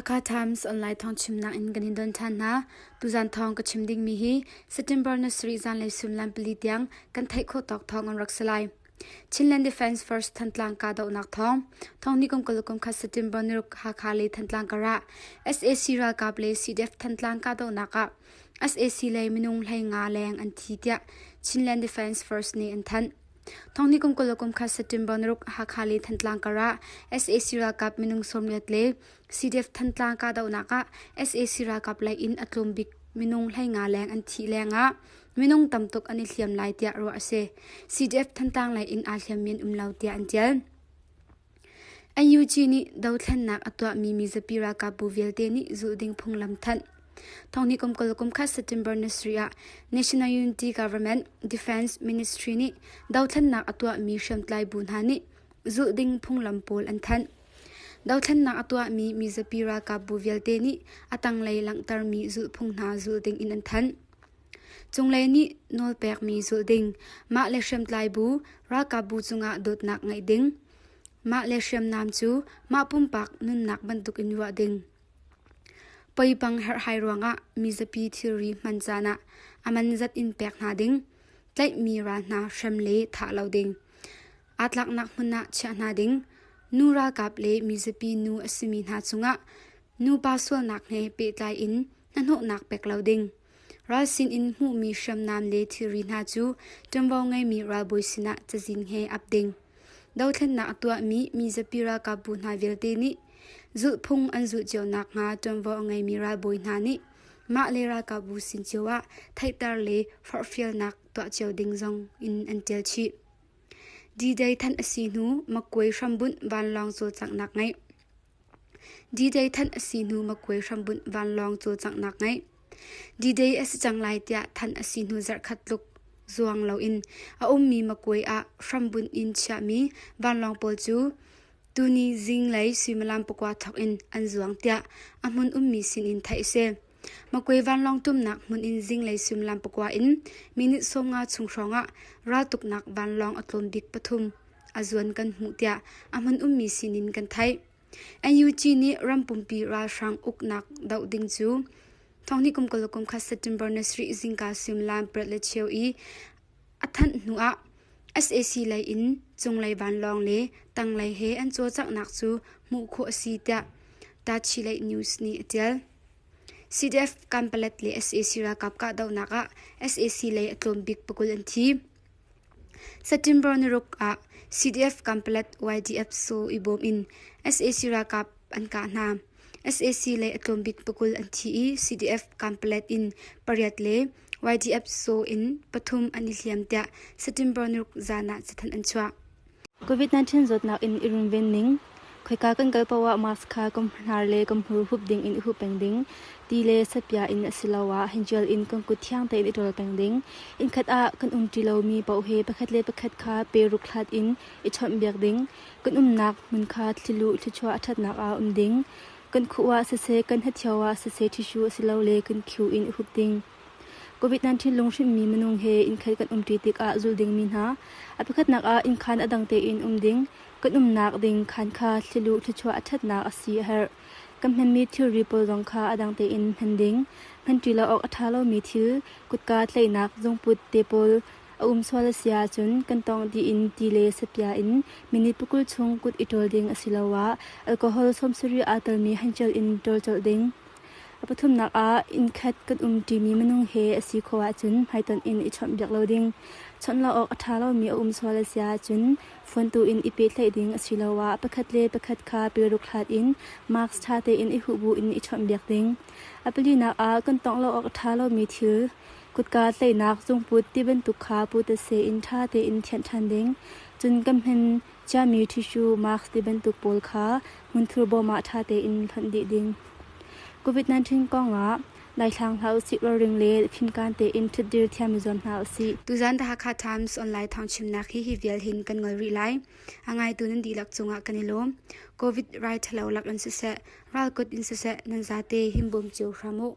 Hakha Times online thawngchimnak in kan in don ṭhan hna. Tuzan thawng ka chim dingmi hi September ni sarih zanlei suimilam pali tiang kan theih khawh tawk thawng an rak si lai. Chinland Defence Force Thantlang kahdohnak thawng thawng ni kum kul kum khat September ni ruk Hakha le Thantlang karah sac ralkap le CDF Thantlang kahdohnak ah sac lei minung 15 leng an thi tiah Chinland Defence Force nih an thanh. Thawng ni kum kul kum khat September ni ruk Hakha le Thantlang karah sac ralkap minung 18 le CDF Thantlang kahdohnak ah sac ralkap lei in a tlawm bik minung 15 leng an thih lengah minung tam tuk an i hliam lai tiah ruah a si. CDF Thantlang lei in aa hliammi an um lo tiah an ṭial. NUG nih dothlennak a tuahmi mizapi ralkapbu vialte nih zulh ding phunglam thanh. Thonghnih kum kul kum khat September ni sarih ah National Unity Government Defense Ministry nih dothlennak a tuahmi hriamtlai bu hna nih zulh ding phunglam pawl an thanh. Dothlennak a tuahmi mizapi ralkapbu vialte nih a tanglei langhtermi zulhphung hna zulh ding in an thanh. Cunglei nih nawlpekmi zulh ding, mah le hriamtlai bu, ralkapbu cungah dawtnak ngeih ding, mah le hriamnam cu mah pumpak nunnak bantukin ruah ding. Poipang herhhai ruangah mizapi thilri hman caan ah a man zat in pek hna ding, tlaihmi ral hna hrem le thah lo ding. Aa tlaknak hmun ah chiah hna ding, nu ralkap le mizapi nu a simi hna cungah nupa sualnak he pehtlai in hnahnawhnak pek lo ding. Ral sinin hmuhmi hriamnam le thilri hna cu ṭuanvo ngeimi ralbawi sinah cazin he ap ding. Dothlennak a tuahmi mizapi ralkapbu hna vialte nih zulhphung an zulh cio nakhnga ṭuanvo a ngeimi ralbawi hna nih mah le ralkapbu sin cio ah theihter le forhfialnak tuah cio ding zong in an ṭial chih. D-Day thanh a si hnu Makkuai hrambunh vanlawng cawlcanghnak ngeih. D-Day thanh a si hnu Makkuai hrambunh vanlawng cawlcanghnak ngeih. D-Day a si cang lai tiah thanh a si hnu zarhkhat tluk zuang loin a ummi Makkuai ah hrambunh in chiahmi vanlawng pawl cu tuni zinglei suimilam pakua thawk in an zuang tiah a hmun ummi sinin theih a si. Makkuai vanlawng tumnak hmun in zinglei suimilam pakua in minute 50 chung hrawngah raltuknak vanlawng a tlawm bik pathum a zuan kan hmuh tiah a hmun ummi sinin kan theih. NUG nih ram pumpi ralhrang uknak doh ding cu thonghnih kum kul kum khat September ni sarih zingka suimilam pariat le cheu i a thanh hnu ah sac lei in cunglei vanlawng le tanglei he an cawlcanghnak cu hmuh khawh a si tiah Tachileih News nih a ṭial. CDF Kanpalet le sac ralkap kahdohnak ah sac lei a tlawm bik pakul an thi. September ni ruk ah CDF Kanpalet YDF Saw i bawm in sac ralkap an kah hna. Sac lei a tlawm bik pakul an thi i CDF Kanpalet in pariat le YDF Saw in pathum an i hliam tiah September ni ruk zan ah cathanh an chuah. COVID-19 zawtnak in i runven ning. Khoika kan kal paoh ah mask kha kan hnar le kan hmur hup ding in i hup peng ding. Ti le sapia in asiloah handgel in kan kut thiang tein i ṭawl peng ding. Innkhat ah kan umṭi lomi paoh he pakhat le pakhat kha pe ruk hlat in i chawnhbiak ding. Kan umnak hmun kha thliluh thluachuah a ṭhatnak ah um ding. Kan khuh ah siseh, kan hnathiau ah siseh tissue asilole kan khiu in i hup ding. COVID-19 lunghrinhmi minung he innkhat kan umṭi tikah zulh dingmi hna. A pakhatnak ah innkhan a dang tein um ding. Kan umnak ding khaan kha thliluh thluachuah a ṭhatnak a si a herh. Kan hmanmi thilri pawl zong kha a dang tein hman ding. Hmanṭi lo awk a ṭha lomi thil, kutka tlaihnak, zungput te pawl a um sual a si ahcun kan tawngh dih in ti le sapia in minute pakul chung kut i ṭawl ding asiloah alcohol sawmsarih aa telmi handgel in ṭawl colh ding. A pathumnak ah innkhat kan umṭimi minung he a si khawh ahcun hmaitonh in i chawnhbiak lo ding. Chawnh lo awk a ṭha lomi a um sual a si ahcun phone in i pehtlaih ding asiloah pakhat le pakhat kha peruk hlat in mask ṭha tein i huh buin i chawnhbiak ding. A palinak ah kan tongh lo awk a ṭha lomi thil, kutka tlaihnak, zungput ti bantuk kha putase in ṭha tein thianh ṭhan ding. Cun kan hman ciami tissue, mask ti bantuk pawl kha hmunthur bawm ah ṭha tein hlonh dih ding. COVID-19 kongah daithlang hlah usih, ralring le fimkaan tein ṭhutdir thiam i zuam hna usih. Tuzan The Hakha Times online thawngchimnak hi hi vial hin kan ngol rih lai. A ngaitu nan dihlak cungah kan i lawm. COVID rai ṭhalo lak in siseh, ralkut in siseh, nan zate himbawm cio hram u.